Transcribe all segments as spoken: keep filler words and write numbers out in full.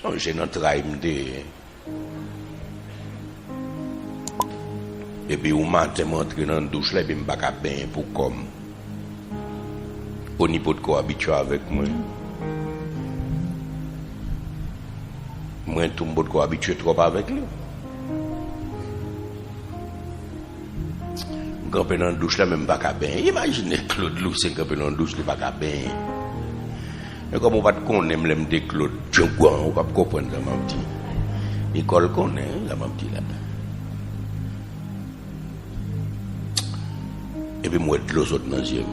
Sonje nan tray m te ye. Epi yon maten, mwen antre nan douch la, epi m pa ka benyen pou kò m. Oni potko abitye avèk mwen. Mwen tou, m potko abitye twòp avèk li. M kanpe nan douch la, men m pa ka benyen. Imajine Claude Loucen kanpe nan douch, li pa ka benyen. Men kòm ou pa t konnen m lè m te Claude Djangwan, ou p ap konprann sa m ap di. Nicole konnen, wi, sa m ap di la. Epi m wè dlo sot nan zye m.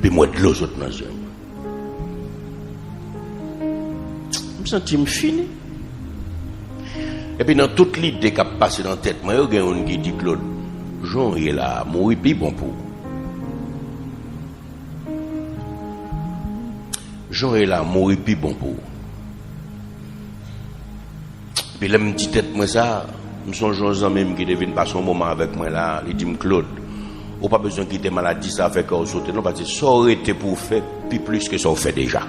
Epi m wè dlo sot nan zye m. M santi m fini. Epi nan tout lide k ap pase nan tèt mwen yo, gen youn ki di, Claude, jan w ye la a, mouri pi bon pou ou. Jan w ye la a, mouri pi bon pou ou. Epi lè m di tèt mwen sa, m sonje yon zanmi m ki te vin pase yon moman avèk mwen la, li di m, Claude, ou pa bezwen kite maladi sa a fè kè w sote non, paske sa w rete pou w fè pi plis ke sa w fè deja.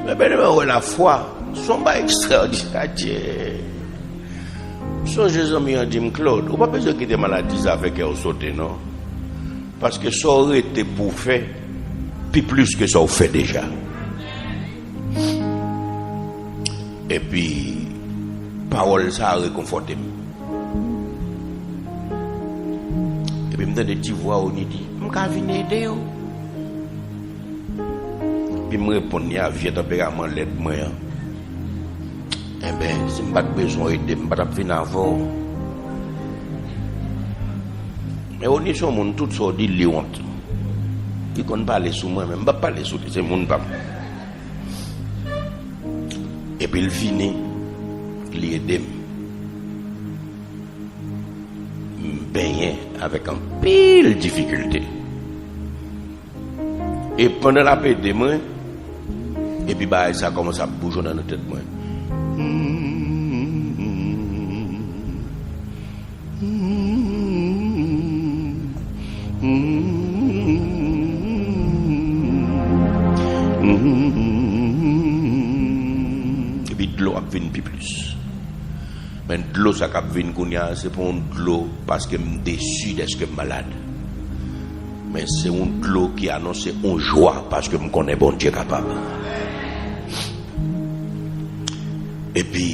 Men byeneme, wè lafwa, se yon bagay ekstraòdinè. M sonje zanmi an di m, Claude, ou pa bezwen kite maladi sa a fè kè w sote non, paske sa w rete pou w fè pi plis ke sa w fè deja. Epi pawòl sa a rekonfòte m. Epi m tande ti vwa Oni di, m ka vin ede w? Epi m reponn li a vye tanperaman lèd mwen an, enben, si m pa t bezwen w ede m, m pa t ap vin avè w. Men Oni se yon moun, tout sa w di, li wont. Li konn pale sou mwen, men m p ap pale sou li, se moun pa m. Epi l vini, li ede m. M benyen avèk anpil difikilte. E pandan l ap ede mwen, epi bagay sa kòmanse ap boujone nan tèt mwen. Epi dlo ap vin pi plis. Men dlo sa k ap vin kounye a, se pa yon dlo paske m desi dèske m malad. Men se yon dlo ki anonse yon jwa paske m konnen Bondye kapab. Epi,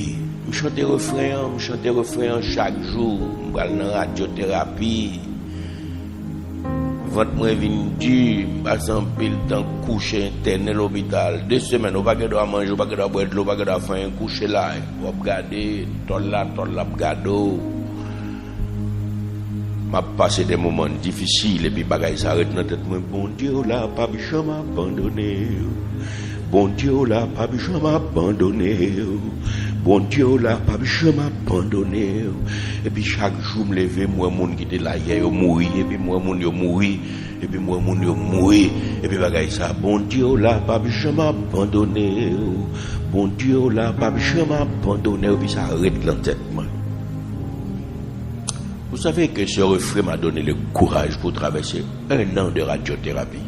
m chante refren an, m chante refren an chak jou. M pral nan radyoterapi. Vant mwen vin di, m pase anpil tan kouche, entène lopital. De semèn, ou pa gen dwa manje, ou pa gen dwa bwè dlo, ou pa gen dwa fè anyen, kouche la. W ap gade, tòl la, tòl la ap gade w. M ap pase de moman difisil, epi bagay sa ret nan tèt mwen. Bondye w la p ap janm abandone w. Bondye w la p ap janm abandone w. Bondye w la p ap janm abandone w. Epi chak jou m leve, m wè moun ki te la yè yo mouri, epi m wè moun yo mouri, epi m wè moun yo mouri, epi bagay sa, Bondye w la p ap janm abandone w. Bondye w la p ap janm abandone w, epi sa ret nan tèt mwen. Vous savez que ce refrain m'a donné le courage pour traverser un an de radyothérapie.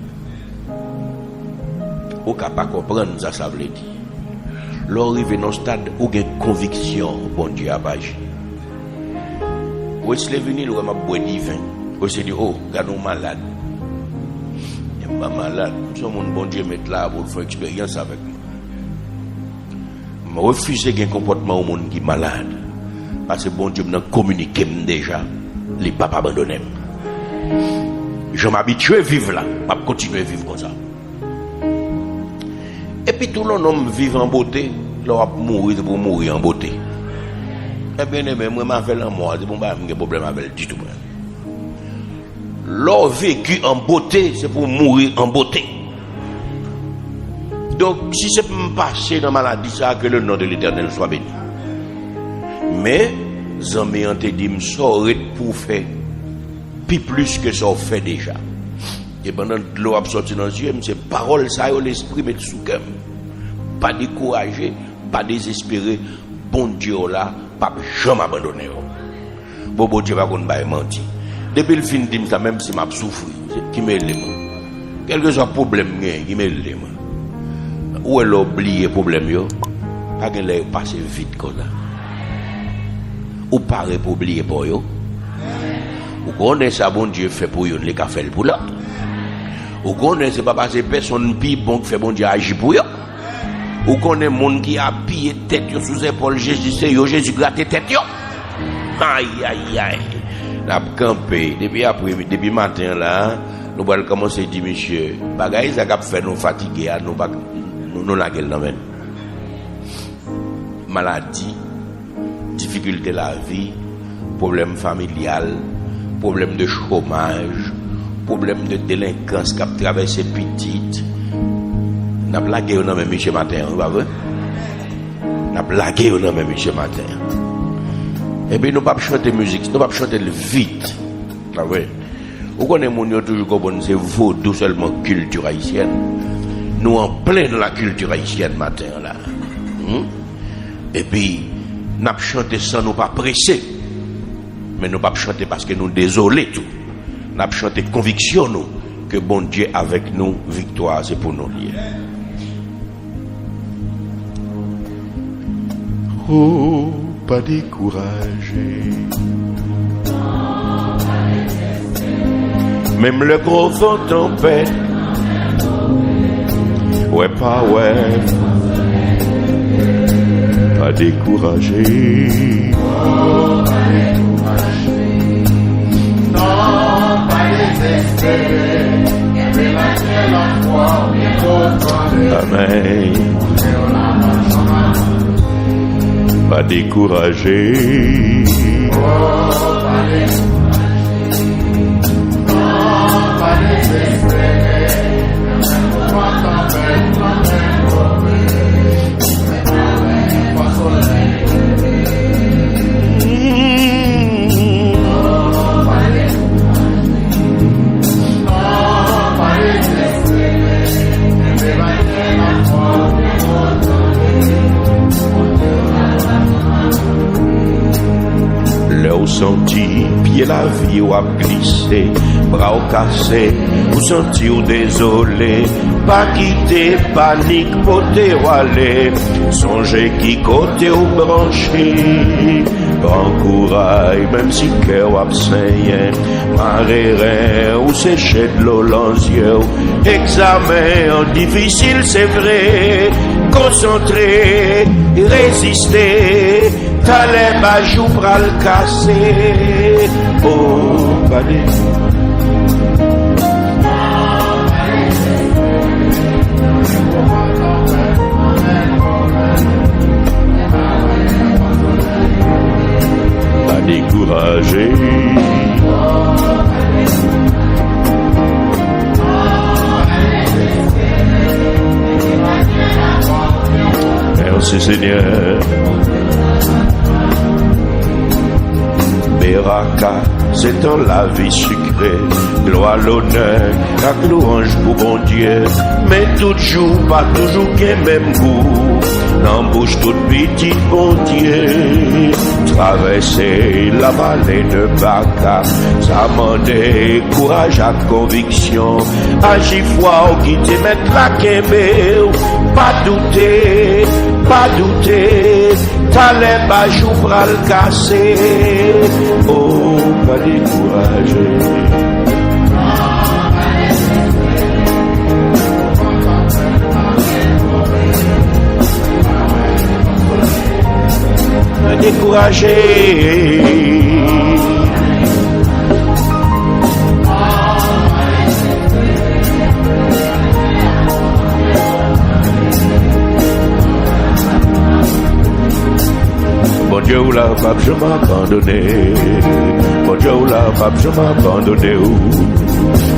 Ou ka pa konprann sa sa vle di. Lè w rive nan stad, ou gen konviksyon Bondye ap aji. Wesley vini, l wè m ap bwè diven. Wesley di, "O, gade w malad." Men m pa malad. M se yon moun Bondye met la pou l fè eksperyans avèk mwen. M refize gen konpòtman yon moun ki malad. Paske Bondye m nan kominike m deja, li p ap abandone m. Jan m abitye viv la, m ap kontinye viv konsa. Epi tou, lè w nonm viv an bote, lè w ap mouri, se pou w mouri an bote. E byeneme, mwen, m avè lanmò a, se pou m pa m gen pwoblèm avè l ditou, mwen. Lè w veki an bote, se pou w mouri an bote. Donk, si se pou m pase nan maladi sa, que le nom de l'Éternel soit béni. Men, zanmi an te di m, sa w ret pou w fè pi plis ke sa w fè deja. E pandan dlo ap sòti nan zye m, se pawòl sa yo Lespri met sou kè m. Pa dekouraje, pa dezespere, Bondye w la p ap janm abandone w. Bon, Bondye pa konn bay manti. Depi l fin di m sa, menm si m ap soufri, se ki mele mwen. Kèlkeswa pwoblèm m genyen, ki mele mwen. Ou wè lè w bliye pwoblèm yo, pa gen lè yo pase vit konsa. Ou pare pou w bliye pa w yo. Ou konnen sa Bondye fè pou youn, li ka fè l pou lòt. Ou konnen se pa paske pèsonn pi bon k fè Bondye aji pou yo. Ou konnen moun ki apiye tèt yo sou zepòl Jezi, se yo Jezi grate tèt yo. Ayayay. N ap kanpe. Depi apre, depi maten an la, nou pral kòmanse di misye, bagay sa k ap fè nou fatige a, nou pa, nou, nou lage l nan men l. Maladi, difikilte lavi, pwoblèm familyal, pwoblèm de chomaj, pwoblèm de delenkans k ap travèse pitit. N ap lage yo nan men misye maten an, wi, pa vre? N ap lage yo nan men misye maten an. Epi nou p ap chante mizik, nou p ap chante l vit. Pa vre? Ou konnen moun yo toujou konprann se vodou sèlman kilti ayisyèn. Nou an plen nan la kilti ayisyèn maten an la. Hmm? Epi, n ap chante san nou pa prese. Men nou p ap chante paske nou dezole tou. N ap chante konviksyon nou ke Bondye avèk nou, viktwa a se pou nou li ye. Oh, pa dekouraje. Menm lè gwo van tanpèt, wè pa wè, pa dekouraje. Amèn. Pa dekouraje. Lè w santi pye lavi w ap glise, bra w kase, ou santi w dezole, pa kite panik pote w ale. Sonje ki kote w branche. Pran kouraj, menm si kè w ap senyen, mare ren ou, seche dlo lan zye w. Egzamen an difisil, se vre. Konsantre, reziste, talè bajou pral kase. Oh, pa de Pa dekouraje. Mèsi, Senyè. Beraka, se tan lavi sikre, glwa, lonè ak lwanj pou Bondye. Men tout jou pa toujou gen menm gou nan bouch tout pitit Bondye. Travèse lavale de Baka, sa mande kouraj ak konviksyon. Aji fwa w kite Mèt la kenbe w. Pa doute, pa doute, talè bajou pral kase. Oh, pa dekouraje. Pa dekouraje. Bondye w la p ap janm abandone. Bondye w la p ap janm abandone w.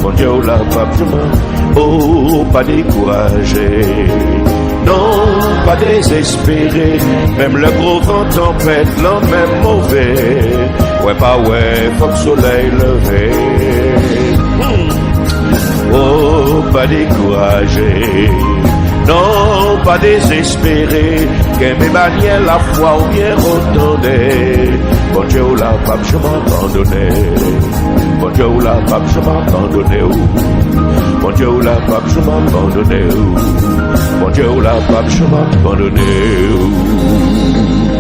Bondye w la p ap janm. Oh, pa dekouraje. Non, pa dezespere. Menm lè gwo van, tanpèt, lanmè move, wè pa wè, fòk solèy leve. Hmm. Oh, pa dekouraje. Non, pa dezespere, kenbe banyè lafwa w byen wo tande. Bondye w la p ap janm abandone. Bondye w la p ap janm abandone w. Bondye w la p ap janm abandone w. Bondye w la p ap janm abandone w.